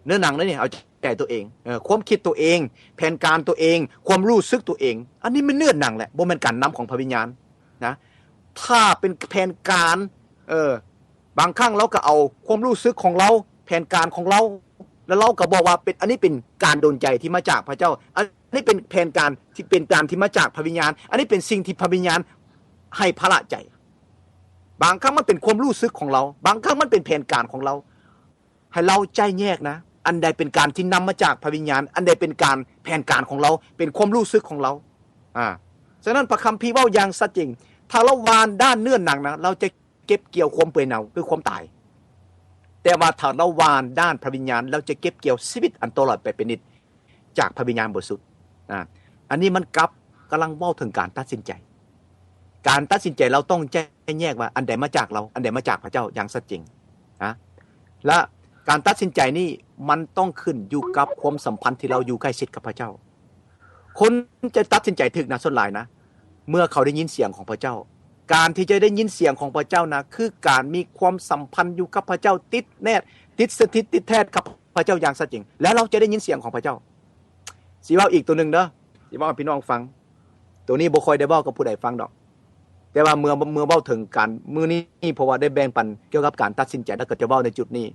ເນື້ອໜັງເດ້ນີ້ ເອົາໃຈຕົວເອງ ເອີ ຄວາມຄິດຕົວເອງ ແຜນການຕົວເອງ ຄວາມຮູ້ສຶກຕົວເອງ ອັນນີ້ແມ່ນເນື້ອໜັງແຫຼະ ບໍ່ແມ່ນການນຳຂອງພະວິນຍານນະ. ຖ້າເປັນແຜນການ ເອີ ບາງຄັ້ງເຮົາກໍເອົາຄວາມຮູ້ສຶກຂອງເຮົາ ແຜນການຂອງເຮົາ ແລ້ວເຮົາກໍບອກວ່າເປັນ ອັນນີ້ເປັນການດົນໃຈທີ່ມາຈາກພະເຈົ້າ ອັນນີ້ເປັນແຜນການທີ່ເປັນການທີ່ມາຈາກພະວິນຍານ ອັນນີ້ເປັນສິ່ງທີ່ພະວິນຍານໃຫ້ພາລະໃຈ. ບາງຄັ້ງມັນເປັນຄວາມຮູ້ສຶກຂອງເຮົາ ບາງຄັ້ງມັນເປັນແຜນການຂອງເຮົາ. ໃຫ້ເຮົາໃຈແຍກນະ ອັນໃດເປັນການທີ່ນຳມາຈາກພະວິນຍານ ອັນໃດເປັນການ ແຜນການຂອງເຮົາ ເປັນຄວາມຮູ້ສຶກຂອງເຮົາ. ອາ ສະນັ້ນພະຄຳພີເວົ້າຢ່າງຊັດເຈນ ຖ້າເຮົາຫວ່ານດ້ານເນື້ອໜັງນະ ເຮົາຈະເກັບກ່ຽວຄວາມເປື່ອຍເນົ່າ ຄືຄວາມຕາຍ ແຕ່ວ່າຖ້າເຮົາຫວ່ານດ້ານພະວິນຍານ ເຮົາຈະເກັບກ່ຽວຊີວິດອັນຕໍ່ລອດໄປເປັນນິດ ຈາກພະວິນຍານບໍລິສຸດ. ອາ ອັນນີ້ມັນກັບ ກຳລັງເວົ້າເຖິງການຕັດສິນໃຈ. ການຕັດສິນໃຈເຮົາຕ້ອງແຍກວ່າອັນໃດມາຈາກເຮົາ ອັນໃດມາຈາກພະເຈົ້າຢ່າງຊັດເຈນນະ ແລະ ການຕັດສິນໃຈນີ້ມັນຕ້ອງຂຶ້ນຢູ່ກັບຄວາມສຳພັນທີ່ເຮົາຢູ່ໃກ້ຊິດກັບພະເຈົ້າ. ຄົນຈະຕັດສິນໃຈຖືກນະ ສ່ວນຫຼາຍນະ ເມື່ອເຂົາໄດ້ຍິນສຽງຂອງພະເຈົ້າ. ການທີ່ຈະໄດ້ຍິນສຽງຂອງພະເຈົ້ານະ ຄືການມີຄວາມສຳພັນຢູ່ກັບພະເຈົ້າຕິດແນດ ຕິດສະຖິດ ຕິດແທດກັບພະເຈົ້າຢ່າງຊັດເຈນ ແລ້ວເຮົາຈະໄດ້ຍິນສຽງຂອງພະເຈົ້າ. ຊິເວົ້າອີກຕົວໜຶ່ງເດີ ຊິເວົ້າໃຫ້ພີ່ນ້ອງຟັງ. ໂຕນີ້ບໍ່ຄ່ອຍໄດ້ເວົ້າກັບຜູ້ໃດຟັງດອກ ແຕ່ວ່າເມື່ອ ເມື່ອເວົ້າເຖິງການມື້ນີ້ ເພາະວ່າໄດ້ແບ່ງປັນກ່ຽວກັບການຕັດສິນໃຈ ແລ້ວກໍຈະເວົ້າໃນຈຸດນີ້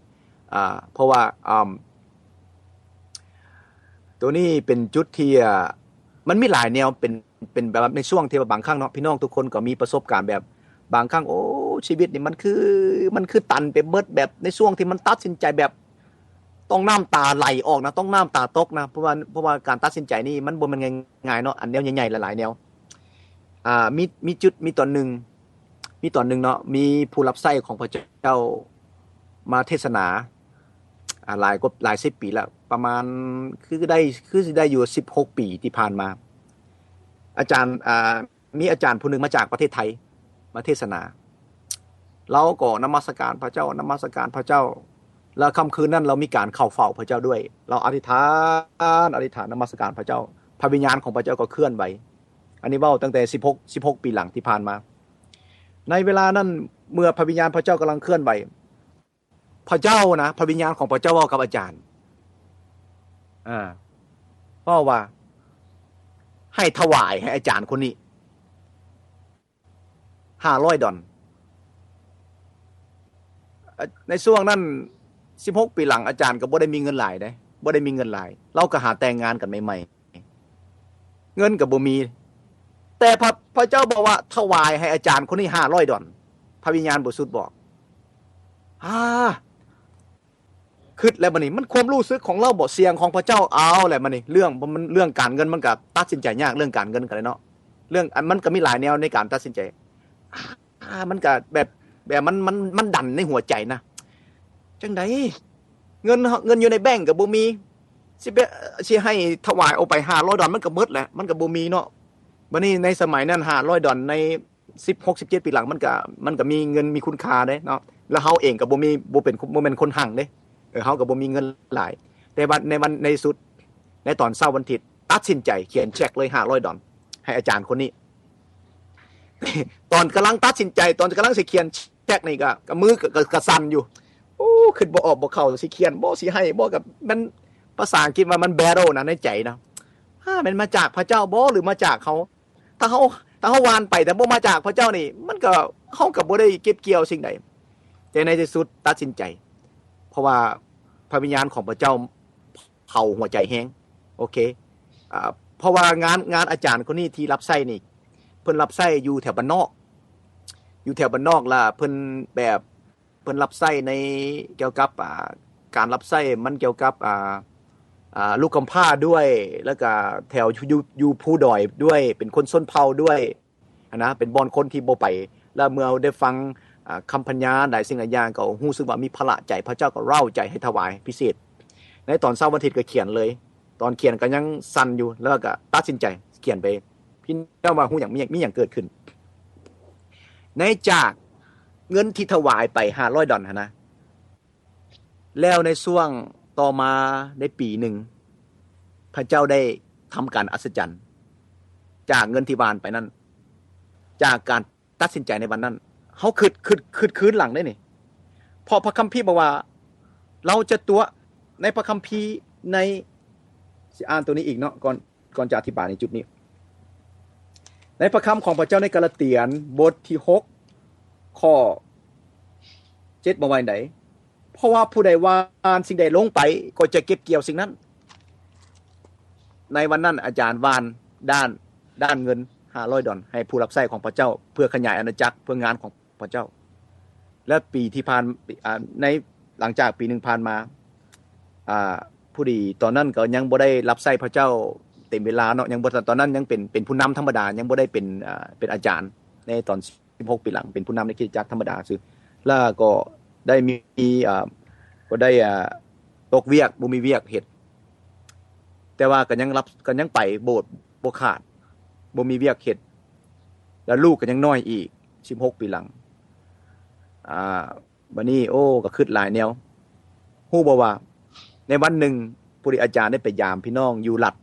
ອາ ເພາະວ່າ ອາ ໂຕນີ້ເປັນຈຸດທີ່ ອາ ມັນມີຫຼາຍແນວ ເປັນ ເປັນແບບວ່າໃນຊ່ວງທີ່ວ່າບາງຄັ້ງເນາະ ພີ່ນ້ອງທຸກຄົນກໍມີປະສົບການແບບ ບາງຄັ້ງ ໂອ້ ຊີວິດນີ້ມັນຄື ມັນຄືຕັນໄປເບິດ ແບບໃນຊ່ວງທີ່ມັນຕັດສິນໃຈແບບ ຕ້ອງນ້ຳຕາໄຫຼອອກນະ ຕ້ອງນ້ຳຕາຕົກນະ ເພາະວ່າ ເພາະວ່າການຕັດສິນໃຈນີ້ມັນບໍ່ແມ່ນງ່າຍໆເນາະ ອັນແນວໃຫຍ່ໆຫຼາຍໆແນວ. ອ່າ ມີ ມີຈຸດ ມີຕອນໜຶ່ງ ມີຕອນໜຶ່ງເນາະ ມີຜູ້ຮັບໃຊ້ຂອງພະເຈົ້າມາເທດສະໜາ ອ່າ ຫຼາຍກວ່າ ຫຼາຍສິບປີແລ້ວ ປະມານ ຄືໄດ້ ຄືຊິໄດ້ຢູ່ສິບຫົກປີທີ່ຜ່ານມາ ອາຈານ ອ່າ ມີອາຈານຜູ້ໜຶ່ງມາຈາກປະເທດໄທມາເທດສະໜາ ລາວກໍນະມັດສະການພະເຈົ້າ ນະມັດສະການພະເຈົ້າ ແລ້ວຄ່ຳຄືນນັ້ນລາວມີການເຂົ້າເຝົ້າພະເຈົ້າດ້ວຍ ລາວອະທິຖານ ອະທິຖານນະມັດສະການພະເຈົ້າ ພະວິນຍານຂອງພະເຈົ້າກໍເຄື່ອນໄຫວ. ອັນນີ້ເວົ້າຕັ້ງແຕ່ສິບຫົກ ສິບຫົກປີຫຼັງທີ່ຜ່ານມາ. ໃນເວລານັ້ນ ເມື່ອພະວິນຍານພະເຈົ້າກຳລັງເຄື່ອນໄຫວ ພະເຈົ້ານະ ພະວິນຍານຂອງພະເຈົ້າເວົ້າກັບອາຈານ ອາ ເວົ້າວ່າ ໃຫ້ຖວາຍໃຫ້ອາຈານຄົນນີ້ຫ້າຮ້ອຍດອນ. ອາ ໃນຊ່ວງນັ້ນ ສິບຫົກປີຫຼັງ ອາຈານກໍບໍ່ໄດ້ມີເງິນຫຼາຍເດ້ ບໍ່ໄດ້ມີເງິນຫຼາຍ ລາວກໍຫາແຕ່ງງານກັນໃໝ່ໆ ເງິນກໍບໍ່ມີ ແຕ່ພະ ພະເຈົ້າບອກວ່າ ຖວາຍໃຫ້ອາຈານຄົນນີ້ຫ້າຮ້ອຍດອນ ພະວິນຍານບໍລິສຸດບອກ. ອາ ຄິດແລ້ວບັດນີ້ ມັນຄວາມຮູ້ສຶກຂອງລາວບໍ ສຽງຂອງພະເຈົ້າ ເອົາແຫຼະບັດນີ້ ເລື່ອງ ມັນ ເລື່ອງການເງິນມັນກໍຕັດສິນໃຈຍາກ ເລື່ອງການເງິນກໍໄດ້ເນາະ ເລື່ອງ ອັນ ມັນກໍມີຫຼາຍແນວໃນການຕັດສິນໃຈ. ອາ ມັນກໍແບບ ແບບມັນ ມັນ ມັນດັນໃນຫົວໃຈນະ ຈັ່ງໃດ ເງິນ ເງິນຢູ່ໃນແບັງກໍບໍ່ມີ ຊິໄປ ຊິໃຫ້ຖວາຍອອກໄປຫ້າຮ້ອຍດອນ ມັນກໍໝົດແຫຼະ ມັນກໍບໍ່ມີເນາະ. ບັດນີ້ໃນສະໄໝນັ້ນ ຫ້າຮ້ອຍດອນໃນ ສິບ ຫົກ ສິບເຈັດປີຫຼັງ ມັນກະ ມັນກະມີເງິນມີຄຸນຄ່າເດ້ເນາະ ແລ້ວເຮົາເອງກະບໍ່ມີ ບໍ່ເປັນ ບໍ່ແມ່ນຄົນຮັ່ງເດ້ ເອີ ເຮົາກະບໍ່ມີເງິນຫຼາຍ ແຕ່ວ່າໃນວັນ ໃນທີ່ສຸດ ໃນຕອນເຊົ້າວັນທິດ ຕັດສິນໃຈຂຽນແຊັກເລີຍຫ້າຮ້ອຍດອນ ໃຫ້ອາຈານຄົນນີ້. ຕອນກຳລັງຕັດສິນໃຈ ຕອນກຳລັງຊິຂຽນແຊັກນີ້ກະ ກະມືກະ ກະ ກະສັ່ນຢູ່ ໂອ້ ຄິດບໍ່ອອກບໍ່ເຂົ້າ ຊິຂຽນບໍ່ ຊິໃຫ້ບໍ່ ກະແມ່ນ ພາສາອັງກິດວ່າມັນແບດເທິລນະ ໃນໃຈນະ ຫາ ແມ່ນມາຈາກພະເຈົ້າບໍ່ ຫຼືມາຈາກເຮົາ? ຖ້າເຮົາ ຖ້າເຮົາຫວ່ານໄປ ແຕ່ບໍ່ມາຈາກພະເຈົ້ານີ້ ມັນກໍ ເຮົາກໍບໍ່ໄດ້ເກັບກ່ຽວສິ່ງໃດ. ແຕ່ໃນທີ່ສຸດຕັດສິນໃຈ ເພາະວ່າພະວິນຍານຂອງພະເຈົ້າເຜົາຫົວໃຈແຮງ. ໂອເຄ ອາ ເພາະວ່າງານ ງານອາຈານຄົນນີ້ທີ່ຮັບໃຊ້ນີ້ ເພິ່ນຮັບໃຊ້ຢູ່ແຖວບ້ານນອກ ຢູ່ແຖວບ້ານນອກ ລະເພິ່ນແບບ ເພິ່ນຮັບໃຊ້ໃນ ກ່ຽວກັບ ອ່າ ການຮັບໃຊ້ມັນກ່ຽວກັບ ອ່າ ອ່າ ລູກກຳພ້າດ້ວຍ ແລ້ວກະແຖວຢູ່ ຢູ່ ຢູ່ພູດອຍດ້ວຍ ເປັນຄົນຊົນເຜົ່າດ້ວຍຫັ້ນນະ ເປັນບ່ອນຄົນທີ່ບໍ່ໄປ. ແລ້ວເມື່ອໄດ້ຟັງ ອ່າ ຄຳພັນຍາຫຼາຍສິ່ງຫຼາຍຢ່າງ ກໍຮູ້ສຶກວ່າມີພາລະໃຈ ພະເຈົ້າກໍເລົ້າໃຈໃຫ້ຖວາຍພິເສດ. ໃນຕອນເຊົ້າວັນທິດກໍຂຽນເລີຍ ຕອນຂຽນກໍຍັງສັ່ນຢູ່ ແລ້ວກໍຕັດສິນໃຈຂຽນໄປ. ພີ່ນ້ອງວ່າຮູ້ຫຍັງ ມີຫຍັງ ມີຫຍັງເກີດຂຶ້ນ ໃນຈາກເງິນທີ່ຖວາຍໄປຫ້າຮ້ອຍດອນຫັ້ນນະ ແລ້ວໃນຊ່ວງຕໍ່ມາໄດ້ປີໜຶ່ງ ພະເຈົ້າໄດ້ທຳການອັດສະຈັນ ຈາກເງິນທີ່ຫວ່ານໄປນັ້ນ ຈາກການຕັດສິນໃຈໃນວັນນັ້ນ ເຮົາຄຶດ ຄຶດ ຄຶດຄືນຫຼັງເດ້ນີ້ ເພາະພະຄຳພີບອກວ່າ ເຮົາຈະຕົວະ ໃນພະຄຳພີ ໃນ ຊິອ່ານໂຕນີ້ອີກເນາະ ກ່ອນ ກ່ອນຈະອະທິບາຍໃນຈຸດນີ້. ໃນພະຄຳຂອງພະເຈົ້າໃນກາລາຕຽນ ບົດທີຫົກ ຂໍ້ເຈັດ ບອກວ່າໃດ? ເພາະວ່າຜູ້ໃດຫວ່ານສິ່ງໃດລົງໄປ ກໍຈະເກັບກ່ຽວສິ່ງນັ້ນ. ໃນວັນນັ້ນອາຈານຫວ່ານດ້ານ ດ້ານເງິນຫ້າຮ້ອຍດອນ ໃຫ້ຜູ້ຮັບໃຊ້ຂອງພະເຈົ້າ ເພື່ອຂະຫຍາຍອານາຈັກ ເພື່ອງານຂອງ ພະເຈົ້າ. ແລະປີທີ່ຜ່ານ ອາ ໃນ ຫຼັງຈາກປີໜຶ່ງຜ່ານມາ ອາ ພໍດີຕອນນັ້ນກໍຍັງບໍ່ໄດ້ຮັບໃຊ້ພະເຈົ້າເຕັມເວລາເນາະ ຍັງບໍ່ ຕອນນັ້ນຍັງເປັນ ເປັນຜູ້ນຳທຳມະດາ ຍັງບໍ່ໄດ້ເປັນ ອາ ເປັນອາຈານ. ໃນຕອນສິບຫົກປີຫຼັງ ເປັນຜູ້ນຳໃນຄຣິສຕະຈັກທຳມະດາຊື່ ແລ້ວກໍໄດ້ມີ ອາ ກໍໄດ້ ອາ ຕົກວຽກ ບໍ່ມີວຽກເຮັດ ແຕ່ວ່າກໍຍັງຮັບ ກໍຍັງໄປໂບດບໍ່ຂາດ ບໍ່ມີວຽກເຮັດ ແລ້ວລູກກໍຍັງນ້ອຍອີກ ສິບຫົກປີຫຼັງ. ອາ ບັດນີ້ ໂອ້ ກໍຄິດຫຼາຍແນວ. ຮູ້ບໍ່ວ່າໃນວັນໜຶ່ງ ພໍດີອາຈານໄດ້ໄປຢາມພີ່ນ້ອງຢູ່ລັດ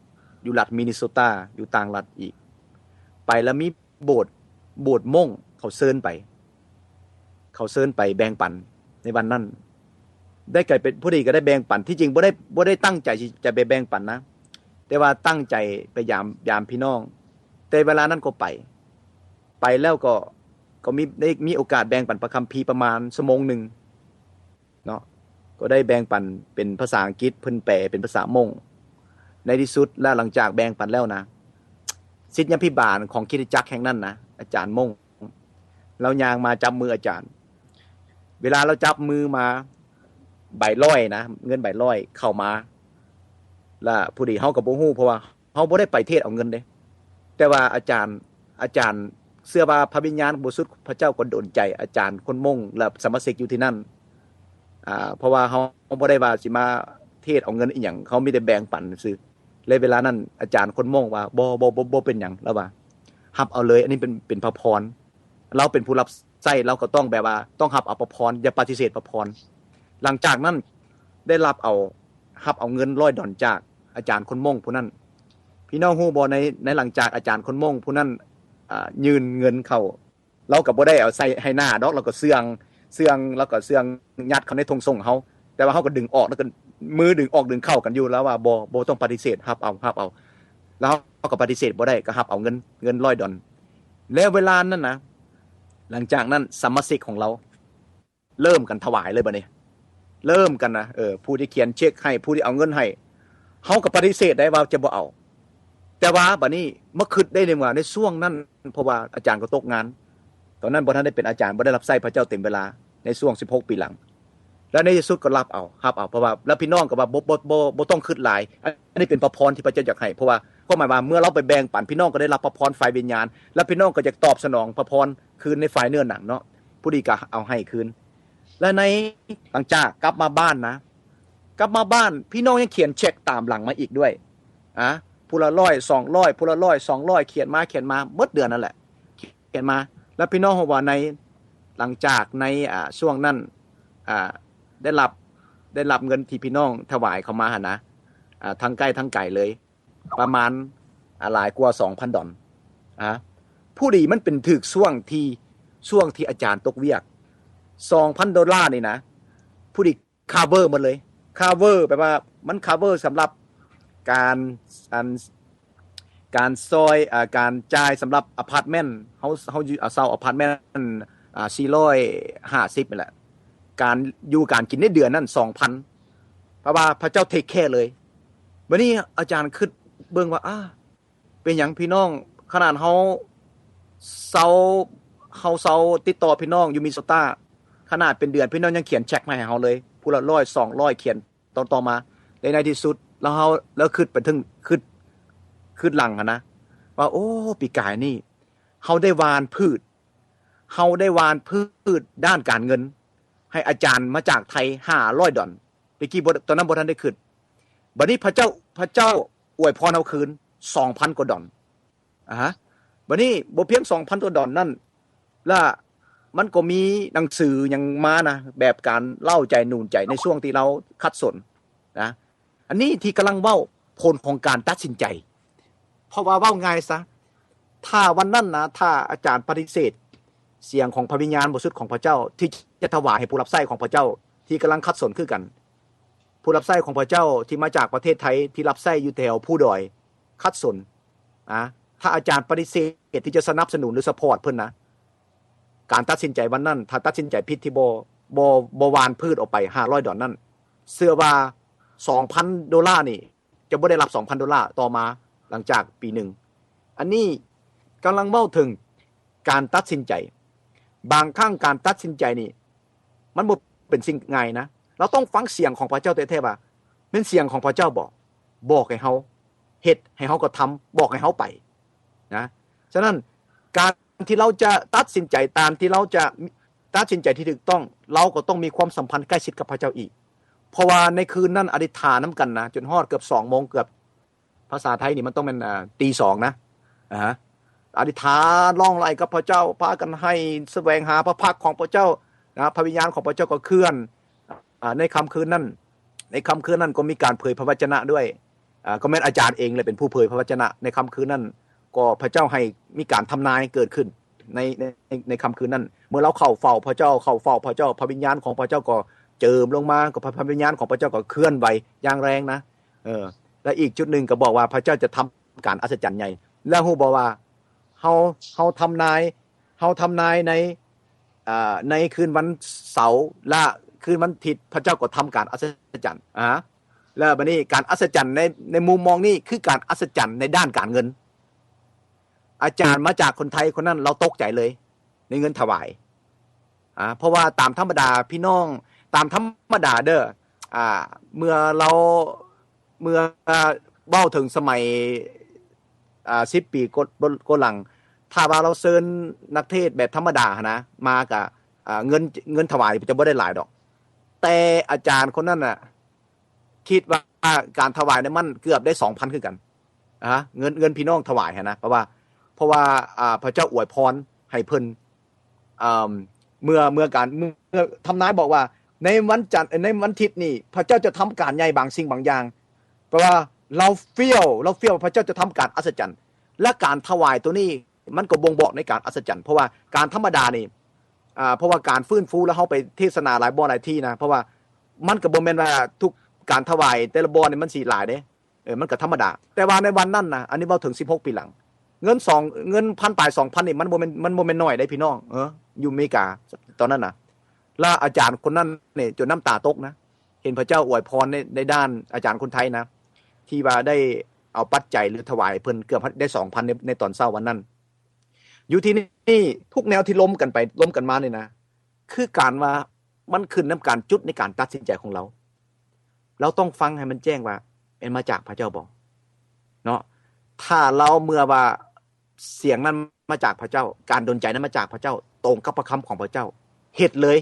ຢູ່ລັດມິນນິໂຊຕາ ຢູ່ຕ່າງລັດອີກ ໄປແລ້ວມີໂບດ ໂບດມົ້ງເຂົາເຊີນໄປ ເຂົາເຊີນໄປແບ່ງປັນໃນວັນນັ້ນ ໄດ້ກາຍເປັນ ພໍດີກໍໄດ້ແບ່ງປັນ. ທີ່ຈິງບໍ່ໄດ້ ບໍ່ໄດ້ຕັ້ງໃຈທີ່ຈະໄປແບ່ງປັນນະ ແຕ່ວ່າຕັ້ງໃຈໄປຢາມ ຢາມພີ່ນ້ອງ ແຕ່ເວລານັ້ນກໍໄປ ໄປແລ້ວກໍ ກໍມີ ໄດ້ມີໂອກາດແບ່ງປັນພະຄຳພີປະມານຊົ່ວໂມງໜຶ່ງເນາະ ກໍໄດ້ແບ່ງປັນເປັນພາສາອັງກິດ ເພິ່ນແປເປັນພາສາມົ້ງ. ໃນທີ່ສຸດແລ້ວ ຫຼັງຈາກແບ່ງປັນແລ້ວນະ ສິດຍາພິບານຂອງຄຣິສຕະຈັກແຫ່ງນັ້ນນະ ອາຈານມົ້ງ ລາວຍ່າງມາຈັບມືອາຈານ ເວລາລາວຈັບມືມາ ໃບຮ້ອຍນະ ເງິນໃບຮ້ອຍເຂົ້າມາ ລະພໍດີເຮົາກໍບໍ່ຮູ້ ເພາະວ່າ ເຮົາບໍ່ໄດ້ໄປເທດເອົາເງິນເດ້ ແຕ່ວ່າອາຈານ ອາຈານເຊື່ອວ່າພະວິນຍານບໍລິສຸດ ພະເຈົ້າກໍດົນໃຈອາຈານຄົນມົ້ງ ແລະສະມາຊິກຢູ່ທີ່ນັ້ນ ອາ ເພາະວ່າເຮົາບໍ່ໄດ້ວ່າຊິມາເທດເອົາເງິນອີ່ຫຍັງ ເຮົາມີແຕ່ແບ່ງປັນຊື່. ແລະເວລານັ້ນອາຈານຄົນມົ້ງວ່າ ບໍ່ ບໍ່ ບໍ່ ບໍ່ເປັນຫຍັງ ລາວວ່າ ຮັບເອົາເລີຍ ອັນນີ້ເປັນ ເປັນພະພອນ. ລາວເປັນຜູ້ຮັບໃຊ້ ລາວກໍຕ້ອງແບບວ່າ ຕ້ອງຮັບເອົາພະພອນ ຢ່າປະຕິເສດພະພອນ. ຫຼັງຈາກນັ້ນໄດ້ຮັບເອົາ ຮັບເອົາເງິນຮ້ອຍດອນຈາກອາຈານຄົນມົ້ງຜູ້ນັ້ນ. ພີ່ນ້ອງຮູ້ບໍ່ ໃນ ໃນຫຼັງຈາກອາຈານຄົນມົ້ງຜູ້ນັ້ນ ອ່າ ຍື່ນເງິນເຂົ້າ ລາວກໍບໍ່ໄດ້ເອົາໃສ່ໃຫ້ໜ້າດອກ ລາວກໍເຊື່ອງ ເຊື່ອງ ລາວກໍເຊື່ອງຍັດເຂົ້າໃນຖົງສົ່ງເຮົາ ແຕ່ວ່າເຮົາກໍດຶງອອກ ແລ້ວກໍມືດຶງອອກດຶງເຂົ້າກັນຢູ່ ລາວວ່າ ບໍ່ ບໍ່ຕ້ອງປະຕິເສດ ຮັບເອົາ ຮັບເອົາ. ແລ້ວເຮົາກໍປະຕິເສດບໍ່ໄດ້ ກໍຮັບເອົາເງິນ ເງິນຮ້ອຍດອນ. ແລ້ວເວລານັ້ນນະ ຫຼັງຈາກນັ້ນສະມາຊິກຂອງລາວ ເລີ່ມກັນຖວາຍເລີຍບັດນີ້ ເລີ່ມກັນນະ ເອີ ຜູ້ທີ່ຂຽນເຊັກໃຫ້ ຜູ້ທີ່ເອົາເງິນໃຫ້ ເຮົາກໍປະຕິເສດໄດ້ວ່າຈະບໍ່ເອົາ ແຕ່ວ່າບັດນີ້ມາຄິດໄດ້ເລີຍວ່າໃນຊ່ວງນັ້ນ ເພາະວ່າອາຈານກໍຕົກງານ ຕອນນັ້ນບໍ່ທັນໄດ້ເປັນອາຈານ ບໍ່ໄດ້ຮັບໃຊ້ພະເຈົ້າເຕັມເວລາ ໃນຊ່ວງສິບຫົກປີຫຼັງ ແລ້ວໃນທີ່ສຸດກໍຮັບເອົາ ຮັບເອົາ ເພາະວ່າ ແລ້ວພີ່ນ້ອງກໍວ່າ ບໍ່ ບໍ່ ບໍ່ ບໍ່ຕ້ອງຄິດຫຼາຍ ອັນນີ້ເປັນພະພອນທີ່ພະເຈົ້າຢາກໃຫ້ ເພາະວ່າ ຄວາມໝາຍວ່າເມື່ອລາວໄປແບ່ງປັນ ພີ່ນ້ອງກໍໄດ້ຮັບພະພອນຝ່າຍວິນຍານ ແລະພີ່ນ້ອງກໍຈະຕອບສະໜອງພະພອນຄືນໃນຝ່າຍເນື້ອໜັງເນາະ. ຜູ້ດີກໍເອົາໃຫ້ຄືນ ແລະໃນ ຫຼັງຈາກກັບມາບ້ານນະ ກັບມາບ້ານ ພີ່ນ້ອງຍັງຂຽນເຊັກຕາມຫຼັງມາອີກດ້ວຍ ອາ ຜູ້ລະຮ້ອຍ ສອງຮ້ອຍ ຜູ້ລະຮ້ອຍ ສອງຮ້ອຍ ຂຽນມາ ຂຽນມາ ໝົດເດືອນນັ້ນແຫຼະ ຂຽນມາ. ແລ້ວພີ່ນ້ອງຮູ້ວ່າໃນ ຫຼັງຈາກໃນ ອາ ຊ່ວງນັ້ນ ອາ ໄດ້ຮັບ ໄດ້ຮັບເງິນທີ່ພີ່ນ້ອງຖວາຍເຂົ້າມາຫັ້ນນະ ອາ ທັງໃກ້ທັງໄກເລີຍ ປະມານ ອາ ຫຼາຍກວ່າສອງພັນດອນ ອາ ຜູ້ດີມັນເປັນຖືກຊ່ວງທີ່ ຊ່ວງທີ່ອາຈານຕົກວຽກ ສອງພັນໂດລານີ້ນະ ຜູ້ດີ cover ໝົດເລີຍ cover ແປວ່າມັນ cover ສຳລັບການ ອັນ ການຊ່ອຍ ອາ ການຈ່າຍສຳລັບອາພາດເມັນ ເຮົາ ເຮົາຢູ່ ເຊົ່າອາພາດເມັນ ອາ ສີ່ຮ້ອຍຫ້າສິບນີ້ແຫຼະ ການຢູ່ການກິນໃນເດືອນນັ້ນສອງພັນ ເພາະວ່າພະເຈົ້າ take care ເລີຍ. ບັດນີ້ອາຈານຄິດເບິ່ງວ່າ ອາ ເປັນຫຍັງພີ່ນ້ອງ ຂະໜາດເຮົາເຊົ່າ ເຮົາເຊົ່າຕິດຕໍ່ພີ່ນ້ອງຢູ່ມິນເນໂຊຕາ ຂະໜາດເປັນເດືອນ ພີ່ນ້ອງຍັງຂຽນເຊັກມາໃຫ້ເຮົາເລີຍ ຜູ້ລະຮ້ອຍ ສອງຮ້ອຍ ຂຽນຕໍ່ໆມາ. ແລະໃນທີ່ສຸດ ແລ້ວເຮົາ ແລ້ວຄິດໄປເຖິງ ຄິດ ຄິດຫຼັງຫັ້ນນະ ວ່າ ໂອ້ ປີກາຍນີ້ ເຮົາໄດ້ຫວ່ານພືດ ເຮົາໄດ້ຫວ່ານພືດດ້ານການເງິນ ໃຫ້ອາຈານມາຈາກໄທຫ້າຮ້ອຍດອນ. ແຕ່ກີ້ບໍ່ ຕອນນັ້ນບໍ່ທັນໄດ້ຄິດ. ບັດນີ້ພະເຈົ້າ ພະເຈົ້າອວຍພອນເຮົາຄືນສອງພັນກວ່າດອນ. ອາຮະ ບັດນີ້ບໍ່ພຽງສອງພັນກວ່າດອນນັ້ນ ລະມັນກໍມີໜັງສືຫຍັງມານະ ແບບການເລົ້າໃຈໜູນໃຈໃນຊ່ວງທີ່ລາວຂັດສົນນະ. ອັນນີ້ທີ່ກຳລັງເວົ້າ ຜົນຂອງການຕັດສິນໃຈ. ເພາະວ່າເວົ້າງ່າຍຊະ ຖ້າວັນນັ້ນນະ ຖ້າອາຈານປະຕິເສດສຽງຂອງພະວິນຍານບໍລິສຸດຂອງພະເຈົ້າ ທີ່ຈະຖວາຍໃຫ້ຜູ້ຮັບໃຊ້ຂອງພະເຈົ້າ ທີ່ກຳລັງຂັດສົນຄືກັນ ຜູ້ຮັບໃຊ້ຂອງພະເຈົ້າທີ່ມາຈາກປະເທດໄທ ທີ່ຮັບໃຊ້ຢູ່ແຖວພູດອຍຂັດສົນ. ອາ ຖ້າອາຈານປະຕິເສດທີ່ຈະສະໜັບສະໜູນ ຫຼື ຊັບພອດເພິ່ນນະ, ການຕັດສິນໃຈວັນນັ້ນ ຖ້າຕັດສິນໃຈຜິດທີ່ບໍ່ ບໍ່ ບໍ່ຫວ່ານພືດອອກໄປຫ້າຮ້ອຍດອນນັ້ນ, ເຊື່ອວ່າສອງພັນໂດລານີ້ ຈະບໍ່ໄດ້ຮັບສອງພັນໂດລາຕໍ່ມາຫຼັງຈາກປີໜຶ່ງ. ອັນນີ້ກຳລັງເວົ້າເຖິງການຕັດສິນໃຈ. ບາງຄັ້ງການຕັດສິນໃຈນີ້ ມັນບໍ່ເປັນສິ່ງງ່າຍນະ. ເຮົາຕ້ອງຟັງສຽງຂອງພະເຈົ້າແທ້ໆ ວ່າແມ່ນສຽງຂອງພະເຈົ້າບໍ? ບອກໃຫ້ເຮົາເຮັດ, ໃຫ້ເຮົາກະທຳ, ບອກໃຫ້ເຮົາໄປນະ. ສະນັ້ນ ການທີ່ເຮົາຈະຕັດສິນໃຈ, ການທີ່ເຮົາຈະຕັດສິນໃຈທີ່ຖືກຕ້ອງ, ເຮົາກໍຕ້ອງມີຄວາມສຳພັນໃກ້ຊິດກັບພະເຈົ້າອີກ. ເພາະວ່າໃນຄືນນັ້ນອະທິຖານນຳກັນນະ ຈົນຮອດເກືອບສອງໂມງ, ເກືອບ ພາສາໄທນີ້ມັນຕ້ອງແມ່ນ ອ່າ ຕີສອງນະ. ອາ ອະທິຖານຮ້ອງໄຫ້ກັບພະເຈົ້າ, ພາກັນໄຫ້ສະແຫວງຫາພະພັກຂອງພະເຈົ້ານະ. ພະວິນຍານຂອງພະເຈົ້າກໍເຄື່ອນ ອາ ໃນຄ່ຳຄືນນັ້ນ, ໃນຄ່ຳຄືນນັ້ນກໍມີການເຜີຍພະວະຈະນະດ້ວຍ. ອາ ກໍແມ່ນອາຈານເອງແຫຼະເປັນຜູ້ເຜີຍພະວະຈະນະໃນຄ່ຳຄືນນັ້ນ. ກໍພະເຈົ້າໃຫ້ມີການທຳນາຍເກີດຂຶ້ນໃນ ໃນ ໃນຄ່ຳຄືນນັ້ນ. ເມື່ອເຮົາເຂົ້າເຝົ້າພະເຈົ້າ, ເຂົ້າເຝົ້າພະເຈົ້າ, ພະວິນຍານຂອງພະເຈົ້າກໍເຈີມລົງມາ, ກໍພະ ພະວິນຍານຂອງພະເຈົ້າກໍເຄື່ອນໄຫວຢ່າງແຮງນະ. ເອີ ແລະ ອີກຈຸດໜຶ່ງກໍບອກວ່າພະເຈົ້າຈະທຳການອັດສະຈັນໃຫຍ່. ແລ້ວຮູ້ບໍ່ວ່າເຮົາ ເຮົາທຳນາຍ ເຮົາທຳນາຍໃນ ອາ ໃນຄືນວັນເສົາ ແລະ ຄືນວັນທິດ ພະເຈົ້າກໍທຳການອັດສະຈັນ. ອາ ແລ້ວບາດນີ້ການອັດສະຈັນໃນ ໃນມຸມມອງນີ້ ຄືການອັດສະຈັນໃນດ້ານການເງິນ. ອາຈານມາຈາກຄົນໄທຄົນນັ້ນ ລາວຕົກໃຈເລີຍໃນເງິນຖວາຍ. ອາ ເພາະວ່າຕາມທຳມະດາພີ່ນ້ອງ ຕາມທຳມະດາເດີ ອາ ເມື່ອລາວ ເມື່ອເວົ້າເຖິງສະໄໝ ອາ ສິບປີກ່ອນ ກ່ອນຫຼັງ ຖ້າວ່າລາວເຊີນນັກເທດແບບທຳມະດາຫັ້ນນະ ມາກະ ອາ ເງິນ ເງິນຖວາຍຈະບໍ່ໄດ້ຫຼາຍດອກ. ແຕ່ອາຈານຄົນນັ້ນນະ ຄິດວ່າການຖວາຍໃນມັນເກືອບໄດ້ສອງພັນຄືກັນ. ອາ ເງິນ ເງິນພີ່ນ້ອງຖວາຍຫັ້ນນະ ເພາະວ່າ ເພາະວ່າ ອາ ພະເຈົ້າອວຍພອນໃຫ້ເພິ່ນ ເອີ່ມ ເມື່ອ ເມື່ອການ ເມື່ອທຳນາຍບອກວ່າ ໃນວັນຈັນ ໃນວັນທິດນີ້ ພະເຈົ້າຈະທຳການໃຫຍ່ບາງສິ່ງບາງຢ່າງ. ແປວ່າລາວຟຽວ ລາວຟຽວວ່າພະເຈົ້າຈະທຳການອັດສະຈັນ ແລະ ການຖວາຍໂຕນີ້ ມັນກໍບົ່ງບອກໃນການອັດສະຈັນ. ເພາະວ່າການທຳມະດານີ້ ອາ ເພາະວ່າການຟື້ນຟູ ແລ້ວເຮົາໄປເທດສະໜາຫຼາຍບ່ອນຫຼາຍທີ່ນະ ເພາະວ່າມັນກໍບໍ່ແມ່ນວ່າທຸກການຖວາຍແຕ່ລະບ່ອນນີ້ມັນຊິຫຼາຍເດ້. ເອີ ມັນກໍທຳມະດາ. ແຕ່ວ່າໃນວັນນັ້ນນະ ອັນນີ້ເວົ້າເຖິງສິບຫົກປີຫຼັງ ເງິນສອງ ເງິນພັນປາຍສອງພັນນີ້ ມັນບໍ່ແມ່ນ ມັນບໍ່ແມ່ນໜ້ອຍເດ້ພີ່ນ້ອງ. ເອີ ຢູ່ອາເມລິກາຕອນນັ້ນນະ ແລ້ວອາຈານຄົນນັ້ນນີ້ຈົນນ້ຳຕາຕົກນະ ເຫັນພະເຈົ້າອວຍພອນໃນ ໃນດ້ານອາຈານຄົນໄທນະ ທີ່ວ່າໄດ້ເອົາປັດໄຈ ຫຼື ຖວາຍເພິ່ນເກືອບໄດ້ສອງພັນໃນ ໃນຕອນເຊົ້າວັນນັ້ນ. ຢູ່ທີ່ນີ້ ທຸກແນວທີ່ລົມກັນໄປລົມກັນມານີ້ນະ ຄືການວ່າມັນຂຶ້ນນຳການ ຈຸດໃນການຕັດສິນໃຈຂອງເຮົາ. ເຮົາຕ້ອງຟັງໃຫ້ມັນແຈ້ງວ່າແມ່ນມາຈາກພະເຈົ້າບໍ່ເນາະ. ຖ້າເຮົາເຊື່ອວ່າສຽງນັ້ນມາຈາກພະເຈົ້າ, ການດົນໃຈນັ້ນມາຈາກພະເຈົ້າ, ຕົງກັບພະຄຳຂອງພະເຈົ້າ, ເຮັດເລີຍ,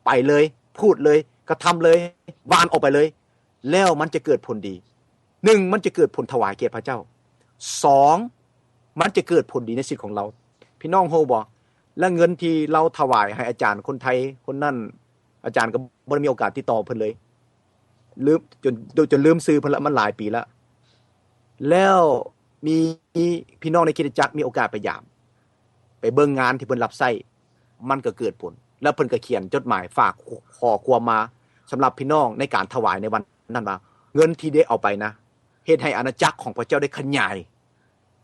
ໄປເລີຍ, ພູດເລີຍ, ກະທຳເລີຍ, ຫວ່ານອອກໄປເລີຍ, ແລ້ວມັນຈະເກີດຜົນດີ. ໜຶ່ງ ມັນຈະເກີດຜົນຖວາຍແກ່ພະເຈົ້າ. ສອງ ມັນຈະເກີດຜົນດີໃນຊີວິດຂອງເຮົາ. ພີ່ນ້ອງຮູ້ບໍ່? ແລະ ເງິນທີ່ເຮົາຖວາຍໃຫ້ອາຈານຄົນໄທຄົນນັ້ນ, ອາຈານກໍບໍ່ໄດ້ມີໂອກາດຕິດຕໍ່ເພິ່ນເລີຍ. ລືມ ຈົນ ຈົນລືມຊື່ເພິ່ນລະ, ມັນຫຼາຍປີລະ. ແລ້ວມີ ມີພີ່ນ້ອງໃນຄຣິສຕະຈັກມີໂອກາດໄປຢາມ, ໄປເບິ່ງງານທີ່ເພິ່ນຮັບໃຊ້, ມັນກໍເກີດຜົນ. ແລ້ວເພິ່ນກໍຂຽນຈົດໝາຍຝາກຂໍ້ຄວາມມາສຳລັບພີ່ນ້ອງໃນການຖວາຍໃນວັນນັ້ນວ່າ ເງິນທີ່ໄດ້ເອົາໄປນະ ເຮັດໃຫ້ອານາຈັກຂອງພະເຈົ້າໄດ້ຂະຫຍາຍ,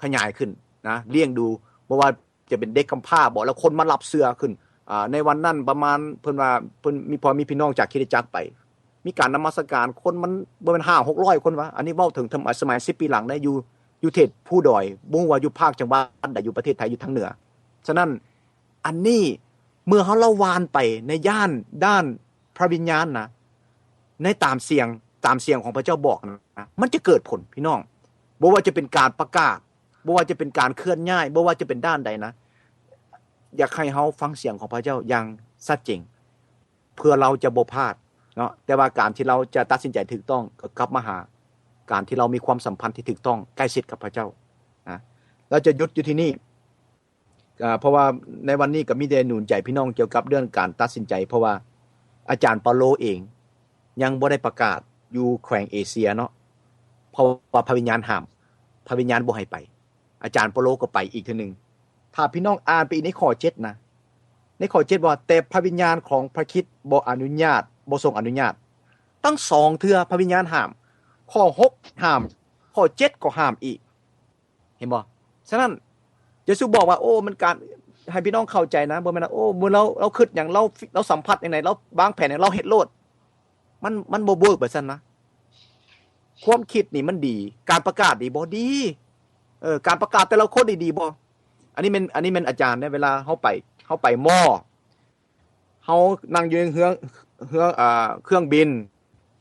ຂະຫຍາຍຂຶ້ນນະ, ລ້ຽງດູ ບໍ່ວ່າ ຈະເປັນເດັກກຳພ້າບໍ ແລ້ວຄົນມາຮັບເຊື່ອຂຶ້ນ. ອາ ໃນວັນນັ້ນປະມານ ເພິ່ນວ່າເພິ່ນມີ ພໍມີພີ່ນ້ອງຈາກຄຣິສຕະຈັກໄປ, ມີການນະມັດສະການ ຄົນມັນບໍ່ແມ່ນຫ້າຫົກຮ້ອຍຄົນວະ. ອັນນີ້ເວົ້າເຖິງສະໄໝສິບປີຫຼັງໄດ໋ ຢູ່ ຢູ່ເຂດພູດອຍ, ບໍ່ຮູ້ວ່າຢູ່ພາກຈັງຫວັດໃດ ຢູ່ປະເທດໄທ ຢູ່ທາງເໜືອ. ສະນັ້ນ ອັນນີ້ ເມື່ອເຮົາລະຫວ່ານໄປໃນດ້ານ ດ້ານພະວິນຍານນະ, ໃນຕາມສຽງ ຕາມສຽງຂອງພະເຈົ້າບອກນະ, ມັນຈະເກີດຜົນ ພີ່ນ້ອງ. ບໍ່ວ່າຈະເປັນການປະກາດ, ບໍ່ວ່າຈະເປັນການເຄື່ອນຍ້າຍ, ບໍ່ວ່າຈະເປັນດ້ານໃດນະ, ຢາກໃຫ້ເຮົາຟັງສຽງຂອງພະເຈົ້າຢ່າງຊັດເຈນ ເພື່ອເຮົາຈະບໍ່ພາດເນາະ. ແຕ່ວ່າການທີ່ເຮົາຈະຕັດສິນໃຈຖືກຕ້ອງ ກໍກັບມາຫາການທີ່ເຮົາມີຄວາມສຳພັນທີ່ຖືກຕ້ອງ ໃກ້ຊິດກັບພະເຈົ້ານະ. ເຮົາຈະຢຸດຢູ່ທີ່ນີ້. ອາ ເພາະວ່າໃນວັນນີ້ກໍມີແຕ່ໜູນໃຈພີ່ນ້ອງກ່ຽວກັບເລື່ອງການຕັດສິນໃຈ, ເພາະວ່າອາຈານເປາໂລເອງຍັງບໍ່ໄດ້ປະກາດຢູ່ແຂວງເອເຊຍເນາະ, ເພາະວ່າພະວິນຍານຫ້າມ, ພະວິນຍານບໍ່ໃຫ້ໄປ. ອາຈານເປາໂລກໍໄປອີກເທື່ອໜຶ່ງ. ຖ້າພີ່ນ້ອງອ່ານໄປອີກໃນຂໍ້ເຈັດນະ, ໃນຂໍ້ເຈັດວ່າ ແຕ່ພະວິນຍານຂອງພະຄຣິດບໍ່ອະນຸຍາດ, ບໍ່ຊົງອະນຸຍາດ. ທັງສອງເທື່ອພະວິນຍານຫ້າມ. ຂໍ້ຫົກຫ້າມ, ຂໍ້ເຈັດກໍຫ້າມອີກ. ເຫັນບໍ່? ສະນັ້ນ ເຢຊູບອກວ່າ ໂອ້ ມັນການ ໃຫ້ພີ່ນ້ອງເຂົ້າໃຈນະ, ບໍ່ແມ່ນວ່າ ໂອ້ ເມື່ອລາວ ລາວຄິດຫຍັງ ລາວ ລາວສຳຜັດຈັ່ງໃດ ລາວວາງແຜນຫຍັງ ລາວເຮັດໂລດ. ມັນ ມັນບໍ່ເວີກແບບຊັ້ນນະ. ຄວາມຄິດນີ້ມັນດີ, ການປະກາດດີບໍ່? ດີ. ເອີ ການປະກາດແຕ່ລະຄົນນີ້ດີບໍ່? ອັນນີ້ແມ່ນ ອັນນີ້ແມ່ນອາຈານເດ້. ເວລາເຮົາໄປ ເຮົາໄປມໍ ເຮົານັ່ງຢູ່ໃນເຮືອ ເຮືອ ອ່າ ເຄື່ອງບິນ,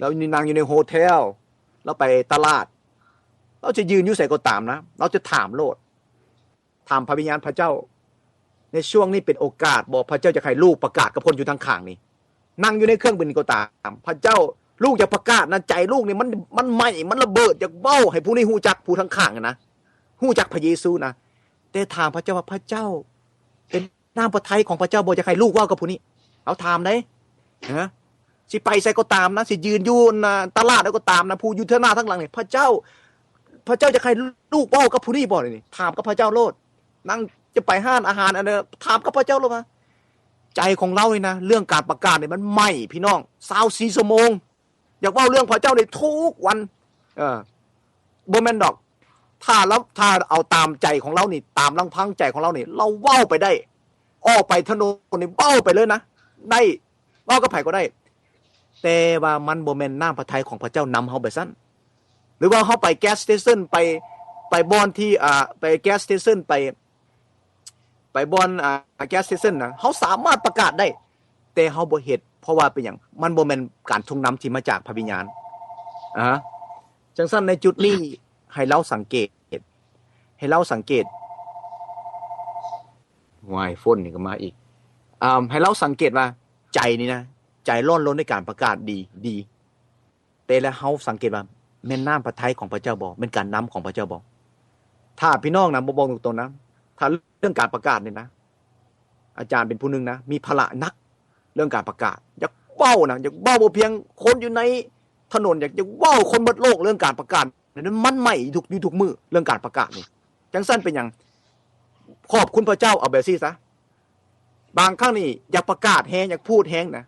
ລາວນັ່ງຢູ່ໃນໂຮເທວ, ລາວໄປຕະຫຼາດ, ລາວຈະຢືນຢູ່ໃສກໍຕາມນະ, ລາວຈະຖາມໂລດ, ຖາມພະວິນຍານພະເຈົ້າ, ໃນຊ່ວງນີ້ເປັນໂອກາດບໍ່? ພະເຈົ້າຈະໃຫ້ລູກປະກາດກັບຄົນຢູ່ທາງຂ້າງນີ້. ນັ່ງຢູ່ໃນເຄື່ອງບິນກໍຕາມ, ພະເຈົ້າ, ລູກຢາກປະກາດນະ, ໃຈລູກນີ້ມັນ ມັນໄໝ້, ມັນລະເບີດ, ຢາກເວົ້າໃຫ້ຜູ້ນີ້ຮູ້ຈັກ, ຜູ້ທາງຂ້າງນະ, ຮູ້ຈັກພະເຢຊູນະ. ແຕ່ຖາມພະເຈົ້າວ່າ ພະເຈົ້າເປັນ ນ້ຳພະໄທຂອງພະເຈົ້າບໍ່ຢາກໃຫ້ລູກເວົ້າກັບຜູ້ນີ້? ເຮົາຖາມເດ້. ຮະ? ຊິໄປໃສກໍຕາມນະ, ຊິຢືນຢູ່ໜ້າຕະຫຼາດໃດກໍຕາມນະ, ຜູ້ຢູ່ເທິງໜ້າທາງຫຼັງນີ້, ພະເຈົ້າ, ພະເຈົ້າຢາກໃຫ້ລູກເວົ້າກັບຜູ້ນີ້ບໍ່? ນີ້ ຖາມກັບພະເຈົ້າໂລດ. ນັ່ງຈະໄປຮ້ານອາຫານອັນໃດ, ຖາມກັບພະເຈົ້າໂລດວ່າ ໃຈຂອງລາວນີ້ນະ, ເລື່ອງການປະກາດນີ້ມັນໄໝ້ ພີ່ນ້ອງ, ຊາວສີ່ຊົ່ວໂມງ. ຢາກເວົ້າເລື່ອງພະເຈົ້າໃນທຸກວັນ. ເອີ ບໍ່ແມ່ນດອກ. ຖ້າລາວ ຖ້າເອົາຕາມໃຈຂອງລາວນີ້, ຕາມລຳພັງໃຈຂອງລາວນີ້, ລາວເວົ້າໄປໄດ້. ອອກໄປຖະໜົນນີ້ເວົ້າໄປເລີຍນະ. ໄດ້. ເວົ້າກັບໃຜກໍໄດ້. ແຕ່ວ່າມັນບໍ່ແມ່ນນ້ຳພະໄທຂອງພະເຈົ້ານຳເຮົາໄປຊັ້ນ. ຫຼືວ່າເຮົາໄປ gas station ໄປ, ໄປບ່ອນທີ່, ອ່າ, ໄປ gas station ໄປ ໄປບ່ອນ ອ່າ gas station ນະ, ເຮົາສາມາດປະກາດໄດ້, ແຕ່ເຮົາບໍ່ເຮັດ. ເພາະວ່າເປັນຫຍັງ? ມັນບໍ່ແມ່ນການຊົງນຳທີ່ມາຈາກພະວິນຍານ. ອາ ຈັ່ງຊັ້ນໃນຈຸດນີ້ ໃຫ້ລາວສັງເກດ, ໃຫ້ລາວສັງເກດ. ຫວາຍ ຝົນນີ້ກໍມາອີກ. ອາ ໃຫ້ລາວສັງເກດວ່າໃຈນີ້ນະ, ໃຈຮ້ອນລົນໃນການປະກາດດີ, ດີ. ແຕ່ລະເຮົາສັງເກດວ່າແມ່ນນ້ຳພະໄທຂອງພະເຈົ້າບໍ່? ແມ່ນການນຳຂອງພະເຈົ້າບໍ່? ຖ້າພີ່ນ້ອງນະ ບໍ່ ບອກຕົງໆນະ, ຖ້າເລື່ອງການປະກາດນີ້ນະ, ອາຈານເປັນຜູ້ໜຶ່ງນະ ມີພາລະໜັກເລື່ອງການປະກາດ, ຢາກເວົ້ານະ, ຢາກເວົ້າບໍ່ພຽງຄົນຢູ່ໃນຖະໜົນ, ຢາກ ຢາກເວົ້າຄົນເບິດໂລກເລື່ອງການປະກາດ. ນັ້ນມັນໃໝ່ຢູ່ທຸກ ຢູ່ທຸກມື້ເລື່ອງການປະກາດນີ້. ຈັ່ງຊັ້ນເປັນຫຍັງ? ຂອບຄຸນພະເຈົ້າ, ເອົາແບບຊີ້ຊະ. ບາງຄັ້ງນີ້ຢາກປະກາດແຮງ, ຢາກພູດແຮງນະ,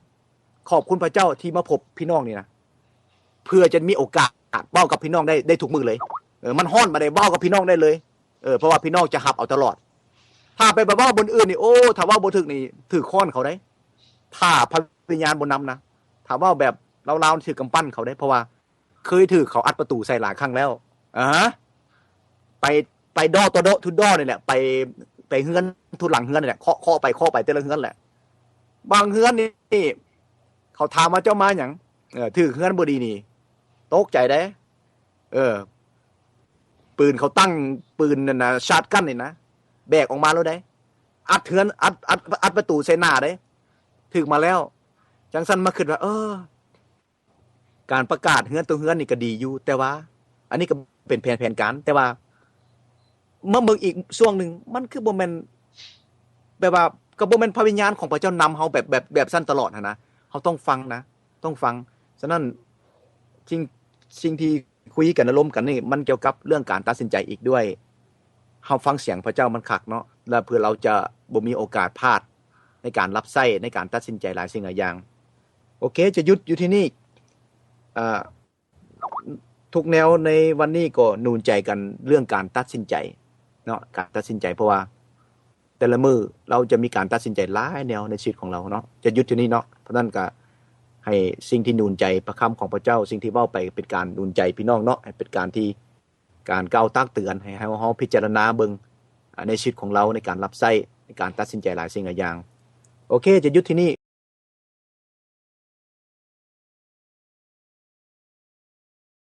ຂອບຄຸນພະເຈົ້າທີ່ມາພົບພີ່ນ້ອງນີ້ນະ, ເພື່ອຈະມີໂອກາດເວົ້າກັບພີ່ນ້ອງໄດ້ ໄດ້ທຸກມື້ເລີຍ. ເອີ ມັນຮ້ອນປານໃດ ເວົ້າກັບພີ່ນ້ອງໄດ້ເລີຍ. ເອີ ເພາະວ່າພີ່ນ້ອງຈະຮັບເອົາຕະຫຼອດ. ຖ້າໄປ ໄປເວົ້າບ່ອນອື່ນນີ້, ໂອ້ ຖ້າເວົ້າບໍ່ຖືກນີ້ ຖືກຄ້ອນເຂົາເດ້. ຖ້າພະວິນຍານບໍ່ນຳນະ, ຖ້າເວົ້າແບບລາວໆ ຖືກກຳປັ້ນເຂົາເດ້, ເພາະວ່າ ເຄີຍຖືກເຂົາອັດປະຕູໃສ່ຫຼາຍຄັ້ງແລ້ວ. ອາ ໄປ ໄປ door to door ນີ້ແຫຼະ, ໄປ ໄປເຮືອນທຸດຫຼັງເຮືອນນີ້ແຫຼະ, ເຄາະ ເຄາະໄປເຄາະໄປແຕ່ລະເຮືອນແຫຼະ. ບາງເຮືອນນີ້ເຂົາຖາມວ່າ ເຈົ້າມາຫຍັງ? ເອີ ຖືກເຮືອນບໍ່ດີນີ້ ຕົກໃຈເດ້. ເອີ ປືນເຂົາຕັ້ງ, ປືນນັ້ນນະ shotgun ນີ້ນະ ແບກອອກມາໂລດເດ້, ອັດເຮືອນ ອັດ ອັດ ອັດປະຕູໃສ່ໜ້າເດ້, ຖືກມາແລ້ວ. ຈັ່ງຊັ້ນມາຄິດວ່າ ເອີ ການປະກາດເຮືອນຕໍ່ເຮືອນນີ້ກໍດີຢູ່, ແຕ່ວ່າ ອັນນີ້ກໍເປັນແຜນ ແຜນການ, ແຕ່ວ່າມາເບິ່ງອີກຊ່ວງໜຶ່ງ ມັນຄືບໍ່ແມ່ນ ແບບວ່າ ກໍບໍ່ແມ່ນພະວິນຍານຂອງພະເຈົ້ານຳເຮົາແບບ ແບບ ແບບຊັ້ນຕະຫຼອດຫັ້ນນະ. ເຮົາຕ້ອງຟັງນະ, ຕ້ອງຟັງ. ສະນັ້ນ ສິ່ງ ສິ່ງທີ່ຄຸຍກັນ ອາລົມກັນນີ້ ມັນກ່ຽວກັບເລື່ອງການຕັດສິນໃຈອີກດ້ວຍ. ເຮົາຟັງສຽງພະເຈົ້າມັນຄັກເນາະ, ແລະ ເພື່ອເຮົາຈະບໍ່ມີໂອກາດພາດໃນການຮັບໃຊ້, ໃນການຕັດສິນໃຈຫຼາຍສິ່ງຫຼາຍຢ່າງ. ໂອເຄ ຈະຢຸດຢູ່ທີ່ນີ້. ເອີ ທຸກແນວໃນວັນນີ້ກໍໜູນໃຈກັນເລື່ອງການຕັດສິນໃຈເນາະ, ການຕັດສິນໃຈ, ເພາະວ່າແຕ່ລະມື້ເຮົາຈະມີການຕັດສິນໃຈຫຼາຍແນວໃນຊີວິດຂອງເຮົາເນາະ. ຈະຢຸດທີ່ນີ້ເນາະ. ເພາະນັ້ນກໍໃຫ້ສິ່ງທີ່ໜູນໃຈ, ພະຄຳຂອງພະເຈົ້າ, ສິ່ງທີ່ເວົ້າໄປເປັນການໜູນໃຈພີ່ນ້ອງເນາະ, ໃຫ້ເປັນການທີ່ ການກ່າວຕັກເຕືອນໃຫ້ເຮົາ ເຮົາພິຈາລະນາເບິ່ງ ອາ ໃນຊີວິດຂອງເຮົາ ໃນການຮັບໃຊ້, ໃນການຕັດສິນໃຈຫຼາຍສິ່ງຫຼາຍຢ່າງ. ໂອເຄ ຈະຢຸດທີ່ນີ້.